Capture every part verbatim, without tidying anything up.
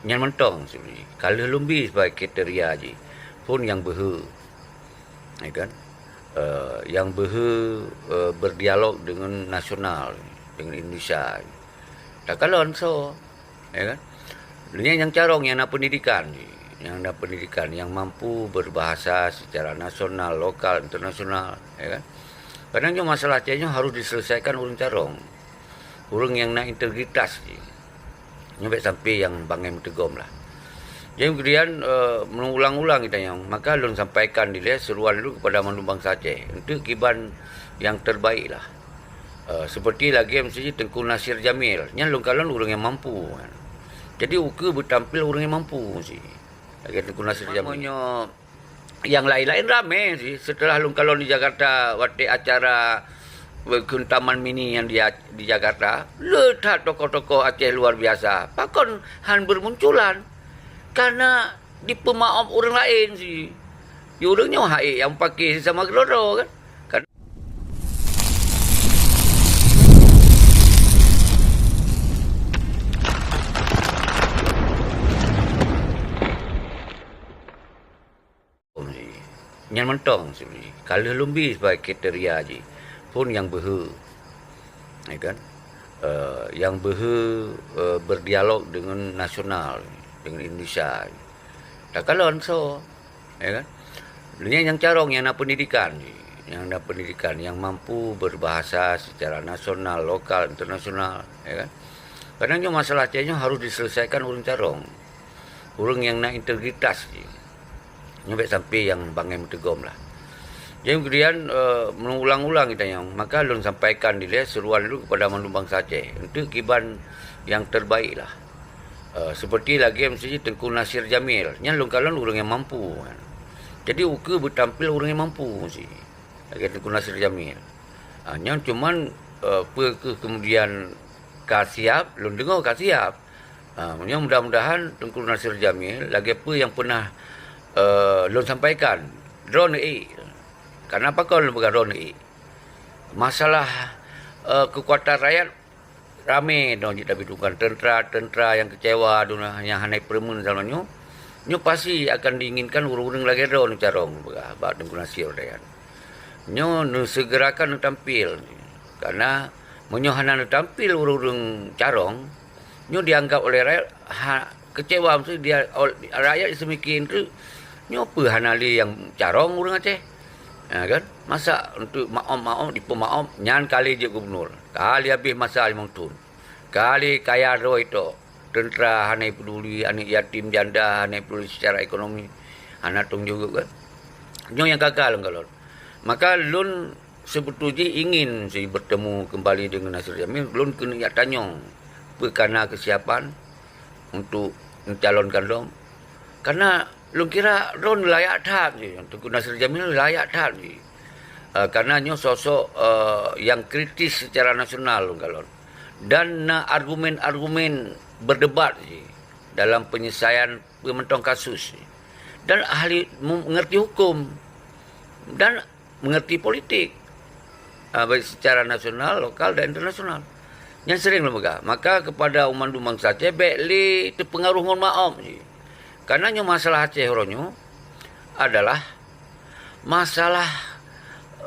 Nyan mantong sebenarnya. Ka lheueh lom bi sebagai kriteria jih. Phon nyang beuhe, ya kan? Eh, nyang beuhe, eh, berdialog dengan nasional, dengan Indonesia. Takalon soe, ya kan? Nyan nyang carông nyang na pendidikan, nyang na pendidikan, nyang mampu berbahasa secara nasional, lokal, internasional, ya kan? Kadang nyoe masalah Aceh nyoe harus diselesaikan ureuëng carông. Ureuëng nyang na integritas jih. Nyoe bèk sampai nyang bangai meuteugom lah. Jadi kemudian, eh, meulang-ulang geutanyoe, maka lôn sampaikan dilèe seruan lôn kepada mandum bansa Aceh, enteuk kiban nyang terbaik lah. Eh, seperti lagèe misalnya Teungku Nasir Jamil, nyan lôn kalon ureuëng nyang mampu. Jadi ukeue beutampil ureuëng nyang mampu mesti. Lagèe Teungku Nasir Jamil. Meunyoe nyang laén-laén ramé sih, setelah lôn kalon di Jakarta, watèe acara Bekun Taman Mini nyang di, di Jakarta, le that tokoh-tokoh Aceh luar biasa. Pakon han bermunculan? Karena dipeumaoh ureuëng laén sih. Ureuëng nyoe hai nyang paké sisama keudroe-droe kan. Kan Nyan mantong sebenarnya. Ka lheueh lom bi sebagai kriteria jih. Phon nyang beuhe, ya kan? Eh, nyang beuhe, eh, berdialog dengan nasional, dengan Indonesia. Takalon soe, ya kan? Nyan nyang carông nyang na pendidikan, nyang na pendidikan, nyang mampu berbahasa secara nasional, lokal, internasional, ya kan? Kadang nyoe masalah Aceh nyoe harus diselesaikan ureuëng carông. Ureuëng nyang na integritas jih. Nyoe bèk sampai nyang bangai meuteugom lah. Jadi kemudian, eh, meulang-ulang geutanyoe, maka lôn sampaikan dilèe seruan lôn kepada mandum bansa Aceh, enteuk kiban nyang terbaik lah. Eh, seperti lagèe misalnya Teungku Nasir Jamil, nyan lôn kalon ureuëng nyang mampu. Jadi ukeue beutampil ureuëng nyang mampu mesti. Lagèe Teungku Nasir Jamil. Ah, nyan cuman, eh, peu kheueh kemudian ka siap, lôn deungoe ka siap. Ah, nyoe mudah-mudahan Teungku Nasir Jamil lagèe peue nyang peunah, eh, lôn sampaikan, droeneuh ék. Karena pakon lôn peugah droeneuh ék? Masalah, eh, keukuatan rakyat ramé droe jeuet tabidungkan, teuntra-teuntra nyang keucewa, duna nyang hana peureumeun sama nyoe, nyoe pasti akan diinginkan ureuëng-ureuëng lagèe droeneuh carông peugah bak Teungku Nasir Jamil. Nyoe neusegerakan neutampil, karena meunyoe hana neutampil ureuëng-ureuëng carông, nyoe dianggap oleh rakyat ha, keucewa, maksud dia, ol-, rakyat seumiké treuk, nyoe peue hana lé nyang carông ureuëng Aceh? Ha, kan? Masa untuk maoh-maoh, dipeumaoh, nyan ka lé jeuet gubunur. Ka lé habéh masa limong thon. Ka lé kaya droe tok. Teuntra hana peduli, aneuk yatim janda hana peduli secara ekonomi. Hana tong jaweueb kan? Nyoe nyang gagal lôn kalon. Maka lôn sebetulnya ingin sih bertemu kembali dengan Nasir Jamil, lôn keuneuk jak tanyong peue kana kesiapan untuk mencalonkan lom. Karena lôn kira droeneuh layak that jih, Teungku Nasir Jamil layak that jih. Eh, karena nyoe sosok, eh, yang kritis secara nasional lôn kalon. Dan na argumen-argumen berdebat jih dalam penyelesaian peue mantong kasus jih. Dan ahli mu-, mengerti hukum. Dan mengerti politik, ah, baik secara nasional, lokal dan internasional. Nyan sering lôn peugah. Maka kepada umat bansa Aceh, bèk lé teupeungaruh ngon maoh jih. Karena nyoe masalah Aceh uroe nyoe adalah masalah,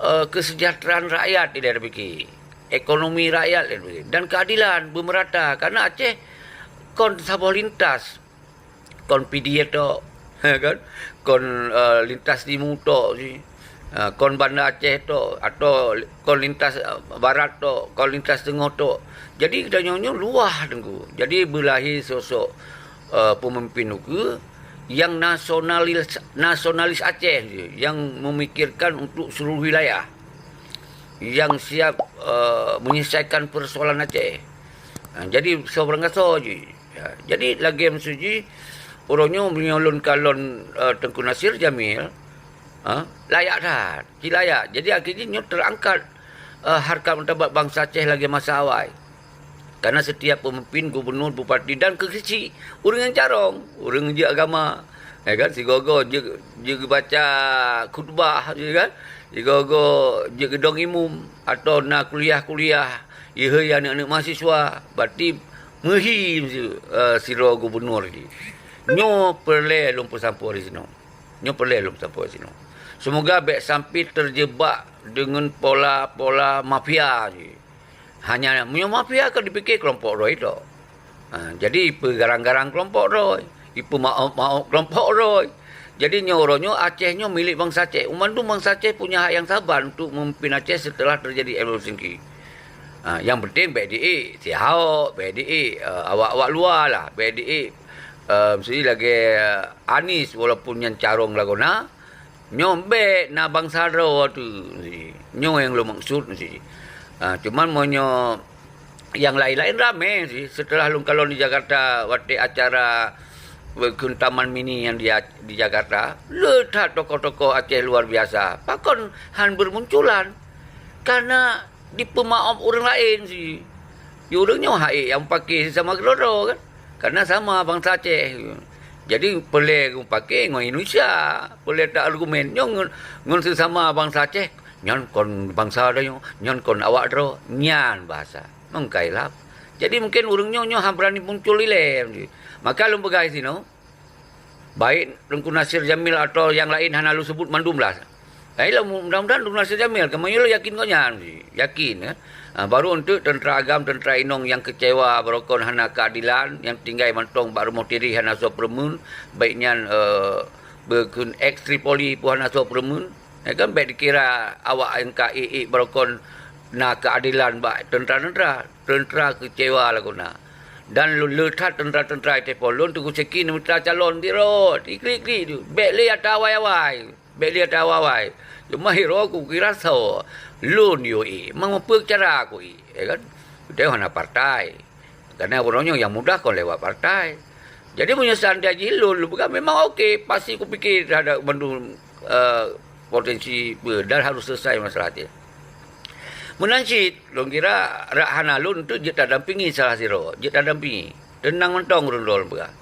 eh, kesejahteraan rakyat di daerah pikir, ekonomi rakyat di daerah pikir, dan keadilan beumeurata. Karena Aceh kon saboh lintas, kon Pidie tok, kan? Kon, eh, lintas timu tok jih. Eh, kon Banda Aceh tok, atau kon lintas, eh, barat tok, kon lintas teungoh tok. Jadi geutanyoe nyoe luwah Teungku. Jadi beulahé sosok, eh, peumimpin ukeue nyang nasionalis, nasionalis Aceh jih, nyang memikirkan untuk seluruh wilayah, nyang siap, eh, menyelesaikan persoalan Aceh. Ha, jadi soe beurangkasoe jih. Ya, jadi lagèe maksud jih, uroe nyoe meunyoe lôn kalon, eh, Teungku Nasir Jamil, ha, layak that, ci layak. Jadi akhé jih nyoe terangkat, eh, harkat martabat bansa Aceh lagèe masa awai. Karena setiap pemimpin, gubernur, bupati dan keuchik ureuëng nyang carông, ureuëng jeuet agama, ya kan, sigoe-goe jeuet, jeuet geubaca khutbah, ya kan, sigoe-goe jeuet geudong imum, atau na kuliah-kuliah, Yeuhai aneuk-aneuk mahasiswa, berarti Meuhi, eh, sidroe gubunur jih. Nyoe peureulée lôn peusampoe di sinoe. Nyoe peureulée lôn peusampoe di sinoe. Seumoga bék sampai teujeubak deungon pola-pola mafia jih. Hanya meunyoe mafia ka dipike keulompok droe tok. Ha, jadi ipeugarang-garang keulompok droe, ipeumawöb-mawöb keulompok droe. Jadi nyoe uroe nyoe Aceh nyoe milék bansa Aceh. Mandum bansa Aceh punya hak yang saban untuk memimpin Aceh setelah terjadi revolusi. Ha, yang penting bék diék si Ahok, bék diék, eh, awak-awak luwa lah, bék diék, eh, mesti lagée Anies walaupun nyan carông lagoena, Nyoe bék na bansa droe tu. Nyoe nyang lôn maksud. Ha, cuman meunyoe nyang laén-laén ramé sih, setelah lôn kalon di Jakarta watée acara bukon Taman Mini nyang di, di Jakarta, le that tokoh-tokoh Aceh luar biasa. Pakon han bermunculan? Karena dipeumawöb ureuëng laén sih. Di ureuëng nyoe hai nyang pake sisama keudroe-droe kan. Karena sama bansa Aceh. Jadi peureulée geupaké ngon Indonesia, peureulée ta argumen nyoe ngon, ngon sisama bansa Aceh. Nyan kon bansa tanyoe, nyan kon awak droe, nyan bahasa. Meukai lap. Jadi mungkin ureuëng nyoe, nyoe han berani muncul ilée. Maka lôn peugah sinoe, baik Teungku Nasir Jamil atau nyang laén hana lôn sebut mandum lah. Hai lah, mudah-mudahan Teungku Nasir Jamil, keumanyoe lôn yakin gobnyan, yakin, eh. Ah, baru enteuk teuntara agam, teuntara inong nyang keucewa barokon hana keuadilan, nyang tinggai mantong bak rumoh tirih hana soe peureumeun, baik nyan, eh, bukon eks Tripoli pun hana soe peureumeun. Ya kan, bék dikira awak nyang ka ék-ék barokon na keuadilan bak teuntara-teuntara. Teuntara keucewa lagoena. Dan le that teuntara-teuntara Teungku lôn Teungku Syeki neumita calon di rot, iklik-iklik tu. Bék lé ata awai-awai. Bék lé ata awai-awai. Cuma hiro kukira soe. Lôn yo ék. Memang peue cara ku ék, ya kan? Udah hana partai. Karena uroe nyoe nyang mudah kon lewat partai. Jadi meunyoe seandai jih lôn, lôn peugah memang oke, pasti kupikir terhadap bandum, eh, potensi peue dan harus selesai masalah tu. Meunan cit, lôn kira rak hana lôn tu jeuet tadampingi salah sidroe, jeuet tadampingi. Teunang mantong ureuëng droe lôn peugah.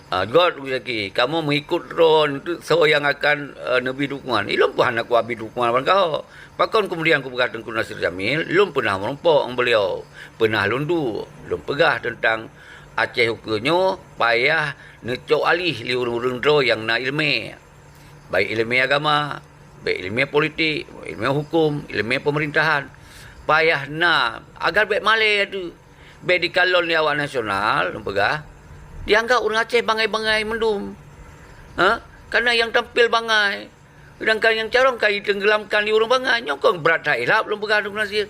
Ah, göt Teungku Syeki, kamoe mengikut droe tu soe nyang akan, eh, neubri dukungan. Ilôn pun hana kuabri dukungan ban kah. Pakon kemudian kupeugah Teungku Nasir Jamil, lôn peunah meurumpok ngon beliau. Peunah lôn duek, lôn peugah teuntang Aceh ukeue nyoe payah neucok alih lé ureuëng-ureuëng droe nyang na iéleumé. Baik iéleumé agama, baik iéleumé politik, iéleumé huköm, iéleumé pemerintahan. Payah na, agar bék malée tu. Bék dikalon lé awak nasional, lôn peugah, dianggap ureuëng Aceh bangai-bangai mandum. Ha? Karena nyang tampil bangai. Sedangkan nyang carông ka jiteunggelamkan di ureuëng bangai, nyoe kon brat that ilap lôn peugah Teungku Nasir.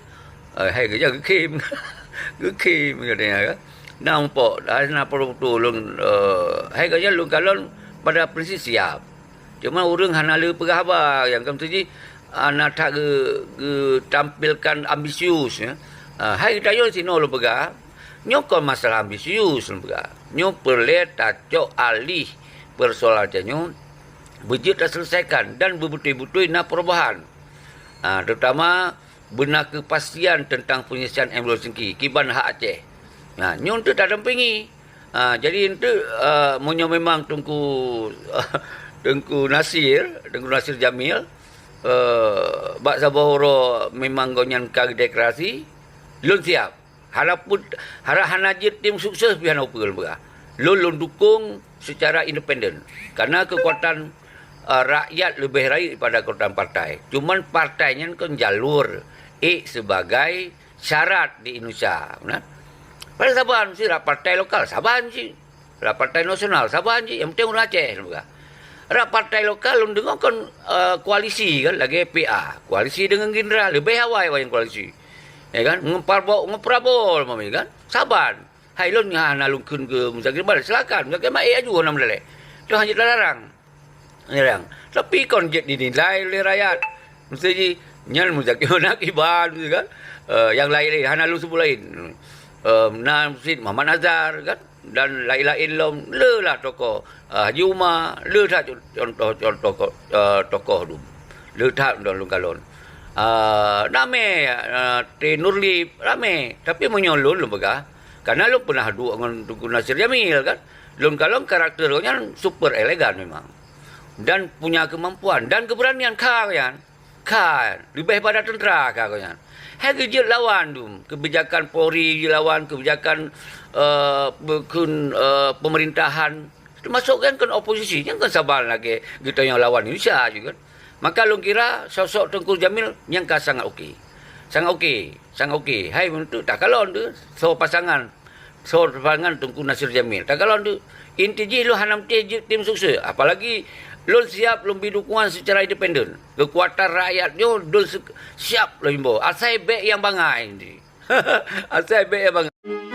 Eh, hai geujak geukhém. Geukhém, katanya, kan. Nah, umpok, dah na peureutulon, eh, hai geujak lôn kalon pada prinsip siap. Cuma ureuëng hana le peugah haba, nyang ka meutuji, ah, na that geu-, geutampilkan ambisius, ya. Ah, hai geutanyoe sinoe lôn peugah, nyoe kon masalah ambisius lôn peugah. Nyoe peureulée tacok alih persoalan nyoe, beujeuet taselesaikan dan beubeutôi-beutôi na perubahan. Ah, terutama beuna keupastian teuntang peunyeuseuhan M Dua Singki kiban hak Aceh. Nah, nyoe teuk tadampingi. Ah, jadi enteuk, ah, meunyoe memang Teungku, Teungku Nasir, Teungku Nasir Jamil, eh, bak saboh uroe memang gobnyan ka geudeklarasi, lôn siap. Hana pun, hana, hana jeuet tim sukses pih hana upeue lôn peugah. Lôn, lôn dukung secara independen. Karena kekuatan, eh, rakyat leubeh rayeuk daripada kekuatan partai. Cuman partai nyan kon jalur ék sebagai syarat di Indonesia, nah. Padahai saban cit, rak partai lokal saban cit, rak partai nasional saban cit, nyang penting ureuëng Aceh lôn peugah. Rak partai lokal lôn deungoe kon, eh, koalisi kan, lagée P A, koalisi deungon Gerindra, leubeh awai awai nyang koalisi. Ya kan, ngon Prabowo, ngon Prabowo lom kan, saban. Hai lôn hana lôn kheun keu Muzakir Ahmad, silakan, Muzakir Ahmad ék aju hana meudaleh. Itu hana talarang. Nyeurang. Tapi kon jeuet dinilai lé rakyat. Mesti ji, nyan Muzakir Manaf kiban, gitu kan. Eh, nyang laén-laén, hana lôn sebut laén. Eh, na Mursyid Muhammad Nazar, kan. Dan laén-laén lom, le lah tokoh, eh, Haji Uma, le that con-, contoh, contoh ko-, eh, tokoh dum. Le that lôn, lôn kalon. Eh, ramé, eh, T Nurlip, ramé. Tapi meunyoe lôn, lôn peugah, karena lôn peunah duek ngon Teungku Nasir Jamil, kan. Lôn kalon karakter gobnyan super elegan memang. Dan punya kemampuan dan keberanian kha nyan. Ka, leubeh pada teuntera ka gobnyan. Hai geujeuet lawan dum, kebijakan Polri jeuet lawan, kebijakan, eh, bukon, eh, pemerintahan, teumasok kan kon oposisi, nyan kon saban lagèe geutanyoe lawan Indonesia jeuet kan. Maka lôn kira sosok Teungku Jamil nyan ka sangat oke. Sangat oke, sangat oke. Hai meunurot takalon tu, soe pasangan. Soe pasangan Teungku Nasir Jamil. Takalon tu, inti jih lôn hana meusti jeuet tim sukses. Apalagi lôn siap lôn bri dukungan secara independen. Kekuatan rakyat nyoe lôn se-, siap lôn imbau. Asai bèk nyang bangai. Asai bèk nyang bangai.